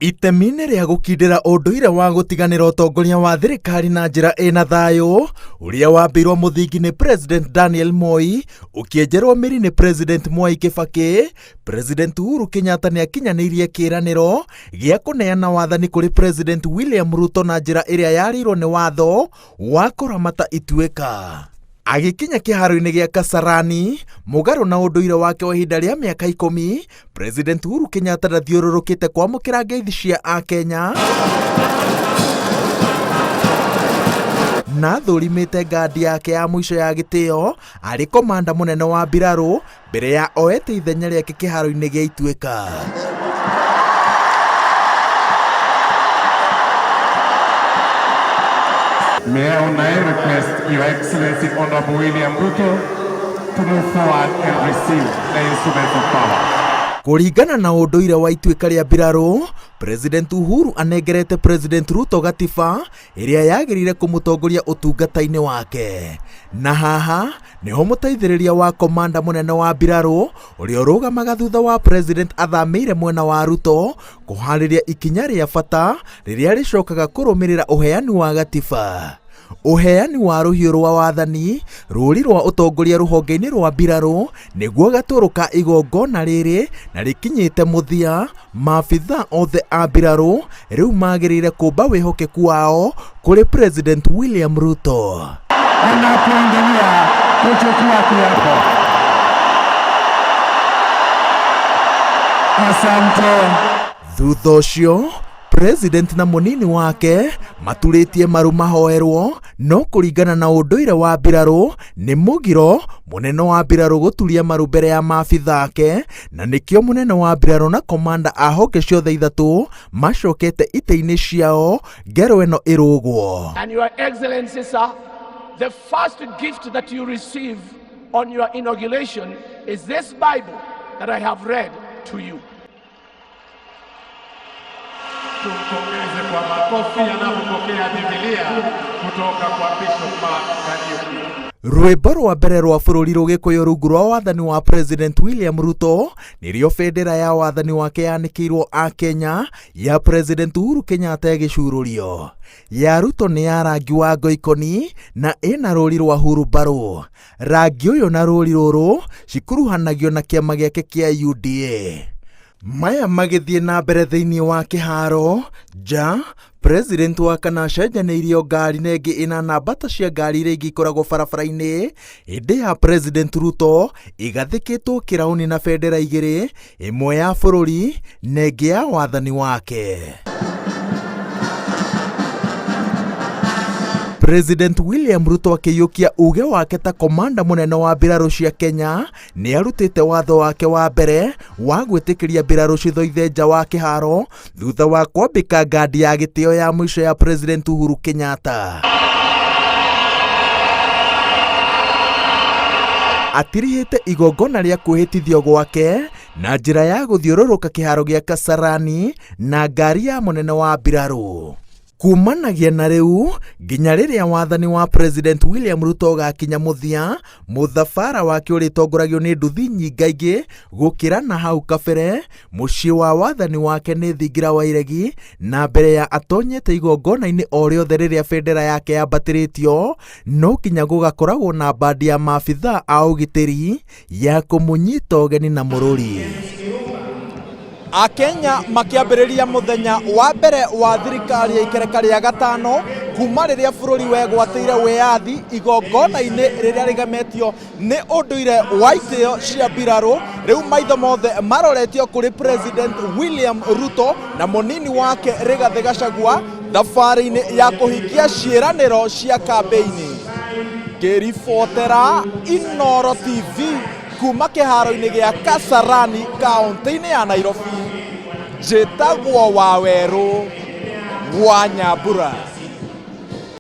Itemi-inĩ rĩa gũkindĩra ũndũire wa gũtiganĩra ũtongoria wa thirikari na njĩra ĩna thayũ ũrĩa wambĩirwo mũthingi nĩ President Daniel Moi ũkĩenjerwo mĩri nĩ President Mwai Kĩbakĩ, President Uhuru Kenyatta nĩ akinyanĩirie kĩĩranĩro gĩa kũneana wathani kũrĩ President William Ruto na njĩra ĩrĩa yarĩirwo nĩ watho wa kũramata ituĩka. Agĩkinya kĩharo-inĩ gĩa Kasarani, mũgarũ na ũndũire wake wa ihinda rĩa mĩaka ikũmi, President Uhuru Kenyatta ndathiũrũrũkĩte kwamũkĩra ngeithi cia Akenya na athũrimĩte ngandi yake ya mũico ya gĩtĩo arĩ komanda mũnene wa mbirarũ mbere ya oete ithenya rĩake kĩharo-inĩ gĩa Ituĩka. May I now request Your Excellency Honorable William Ruto to move forward and receive the instruments of power. Kũringana na ũndũire wa ituĩka rĩa mbirarũ, President Uhuru anengerete President Ruto gatiba ĩrĩa yagĩrĩire kũmũtongoria ũtungata-inĩ wake. Na haha nĩho mũteithĩrĩria wa komanda mũnene wa mbirarũ ũrĩa ũrũgamaga thutha wa President athamĩire mwena wa Ruto kũharĩria ikinya rĩa bata rĩrĩa rĩcokaga kũrũmĩrĩra ũheani wa gatiba. Ũheani wa rũhiũ rwa wathani, rũũri rwa ũtongoria rũhonge-inĩ rwa mbirarũ nĩguo gatũrũ ka igongona rĩrĩ na rĩkinyĩte mũthia, maabithaa othe a mbirarũ rĩu magĩrĩire kũmba wĩhokeku wao kũrĩ President William Ruto. Anapoendelea kuchukua kiapo. Asante. Thutha ũcio, President na mũnini wake maturĩtie maru mahoerwo, no kũringana na ũndũire wa mbirarũ nĩ mũgiro mũnene wa mbirarũ gũturia maru mbere ya maabitha ake, na nĩkĩo mũnene wa mbirarũ na komanda a honge ciothe ithatũ macokete itĩ-inĩ ciao ngero ĩno ĩrũgwo. And Your Excellency, sir, the first gift that you receive on your inauguration is this Bible that I have read to you. Tumpongeze kwa makofi anapopokea Biblia kutoka kwa Bishop Mark Kariuki. Rwĩmbo rwa mbere rwa bũrũri rũgĩkũyũ rungu rwa wathani wa President William Ruto nĩrĩo bendera ya wathani wake yanĩkĩirwo a Kenya ya President Uhuru Kenyatta ĩgĩcurũrio. Ya Ruto nĩ ya rangi wa ngoikoni na ĩna rũri rwa hurumbarũ. Rangi ũyũ na rũri rũrũ cikuruhanagio na kĩama gĩake kĩa UDA. Maya magĩthiĩ na mbere thĩinĩ wa kĩharo nja, President wa kana acenjanĩirio ngari na ĩngĩ ĩna namba ta cia ngari iria ingĩ ikoragwo barabara-inĩ, ĩndĩ ya President Ruto ĩgathĩkĩtwo kĩraũni na bendera igĩrĩ, ĩmwe ya bũrũri na ĩngĩ ya wathani wake. President William Ruto akĩiyũkia uge wake ta komanda mũnene wa mbirarũ cia Kenya nĩ arutĩte watho wake wa mbere wa gwĩtĩkĩria mbirarũ cithoithe nja wa kĩharo thutha wa kwambĩka ngandi ya gĩtĩo ya mũico ya President Uhuru Kenyatta. Atirihĩte igongona rĩa kwĩhĩtithio gwake na njĩra ya gũthiũrũrũka kĩharo gĩa Kasarani na ngari ya mũnene wa mbirarũ. Kumanagia na rĩu nginya rĩrĩa wathani wa President William Ruto ũgakinya mũthia, mũthabara wake ũrĩtongoragio nĩ nduthi nyingaingĩ gũkĩra na hau kabere. Mũciĩ wa wathani wake nĩ thingira wa iregi, na mbere ya atonyete igongona-inĩ o rĩothe rĩrĩa bendera yake yambatĩrĩtio, no nginya gũgakoragwo na bandi ya maabithaa a ũgitĩri ya kũmũnyita ũgeni na mũrũri. Akenya makĩambĩrĩria mũthenya wa mbere wa thirikari ya ikereka rĩa gatano kuma rĩrĩa bũrũri wegwatĩire wĩyathi igongona-inĩ rĩrĩa rĩgemetio nĩ ũndũire wa itĩo cia mbirarũ. Rĩu maitho mothe maroretio kũrĩ President William Ruto na mũnini wake Rigathĩ Gachagua thabarĩ-inĩ ya kũhingia ciĩranĩro cia kambĩini. Ngĩribotera Inooro TV kuma kĩharo-inĩ gĩa Kasarani kaũntĩ-inĩ ya Nairobi, njĩtagwo Wawerũ wa Nyambura.